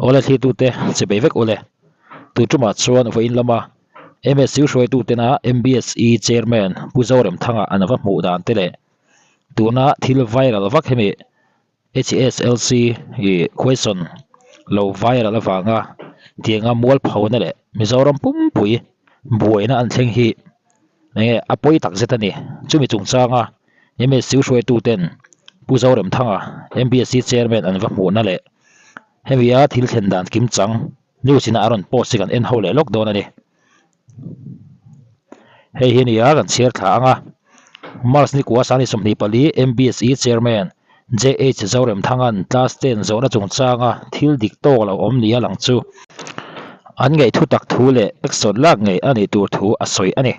Awle thlirtute che bei vek ule. Tu tumah chuan vawiin lama MSU hruaitutena MBSE Chairman Pu Zoremthanga an va hmuh dan te leh tuna thil viral vak hemi HSLC i question lo viral avanga tianga mualphona leh Mizoram pumpui buaina an thleng hi enge a pawi tak zet a ni. Chumi chungchanga MSU hruaituten Pu Zoremthanga MBSE Chairman an va hmuhna leh hemi a thil thlen dan kim chang news ina a rawn post hi kan en ho leh lawk dawn a ni. Hei hi nia kan chhiar thla ang a, March ni kua sani 24 MBSE Chairman JH Zoremthanga'n class 10 zawhna chungchanga thil dik tawk lo awm nia lang chu an ngaih thu tak thu leh action lak ngei a nih tur thu a sawi a ni.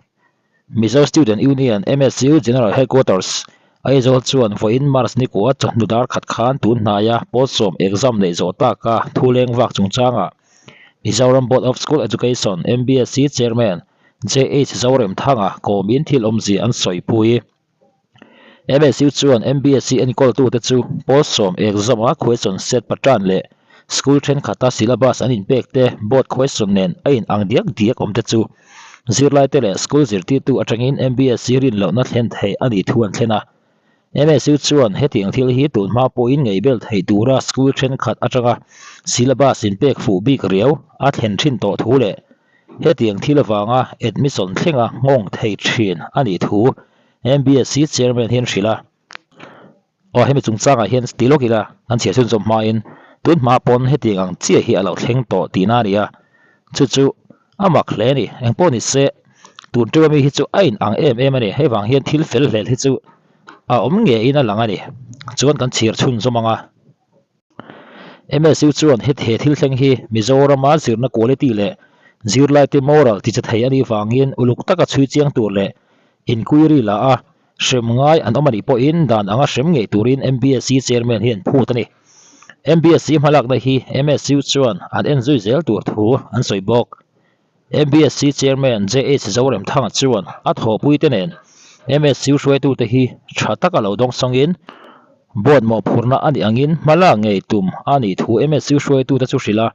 Mizo Student Union, MSU, General Headquarters, Aizawl chuan vawiin March ni kua chawhnu dar khat khan tun hnaia pawl sawm exam neih zawh taka thu leng vak chungchangah Mizoram Board of School Education, MBSE, Chairman JH Zoremthanga kawmin thil awmzia an sawipui. MSU chuan MBSE enkawltute chu pawl sawm exam a question set pattern leh school thenkhat a syllabus an inpek te board question nen a in ang diak diak awm te chu zirlaite leh school zirtirtu atangin MBSE rinlohna thlen theih a nih thu an thlen a. MSU chuan hetiang thil hi tunhma pawhin ngaihbel theih tura school thenkhat atanga syllabus inpek fuh bik riau a thlen thin tawh thu leh Hetiang thil avanga admission thlenga nghawng thei thin a nih thu MBSC Chairman hian hrilh a. Aw hemi chungchangah hian ti lawk ila kan chhiah chhunzawm hmain tun hma pawn hetiang ang chiah hi a lo thleng tawh tihna a ni a, chu chu a mak hle a ni. Engpawh ni se tun ṭeuh ami hi chu a in ang em em a ni. Hei vang hian thil fel hlel hi chu a awm ngeiin a lang a ni. Chuan kan chhiar chhunzawm ang a. MSU chuan he thil thleng hi Mizorama zirna quality leh zirlaite moral tiche thei a nih vangin uluk taka chhui chiang tur leh inquiry la a hrem ngai an awm a nih pawhin dan anga hrem ngei turin MBSE Chairman hian phut a ni. MBSE hmalakna hi MSU chuan an enzui zel tur thu an sawi bawk. MBSC Chairman JH Zoremthanga chuan a thawhpuite nen MSU hruaitute hi tha taka lo dawng sangin Board mawhphurhna a nih angin hma lak ngei tum a nih thu MSU hruaitute chu hrilh a,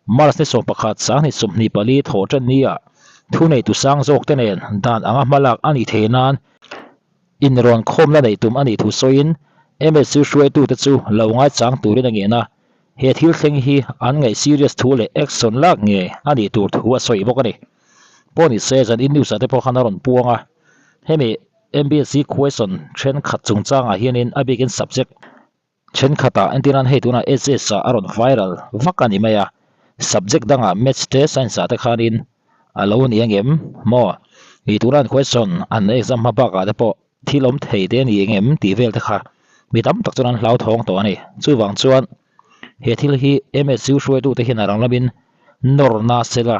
March ni 11 2024 thawh tan nia thuneitu sang zawkte nen dan anga hma lak a nih theih nan inrawn khawmna neih tum a nih thu sawiin MSU hruaitute chu lo ngaichang turin a ngen a. He thil thleng hi an ngaih serious thu leh action lak nge a nih tur thu a sawi bawk a ni. Pawh ni se zan in news ah te pawh khan a rawn puang a, hemi MBSC question thenkhat chungchangah hianin a bikin subject thenkhatah entirnan hei tunah SS ah a rawn viral vak a ni mai a, subject dangah maths te science ah te khanin a lo ni angem maw? Ih tunah an question an exam hma bakah te pawh thil awm thei te a ni eng em tih vel te kha mi tam tak chuan an hlauthawng tawh a ni. Chuvang chuan he thil hi MSU hruaitute hian a rang lamin nawrna sela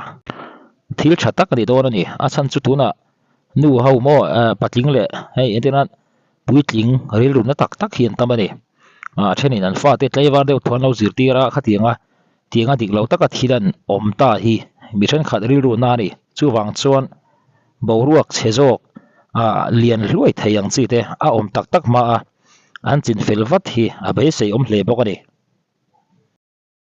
thil tha tak a ni dawn a ni. A chhan chu tunah nu ho maw patling leh hei entirna puitling rilru na tak tak hi an tam a ni. A thenin an fate tlaivar deuh thu an lo zirtir a khatianga tianga dik lo taka thil an awm ta hi mi thenkhat rilru na a ni. Chuvang chuan boruak chhe zawk ah lian hluai thei ang chi te a awm tak tak hma a, an chin fel vat hi a beisei awm hle bawk a ni.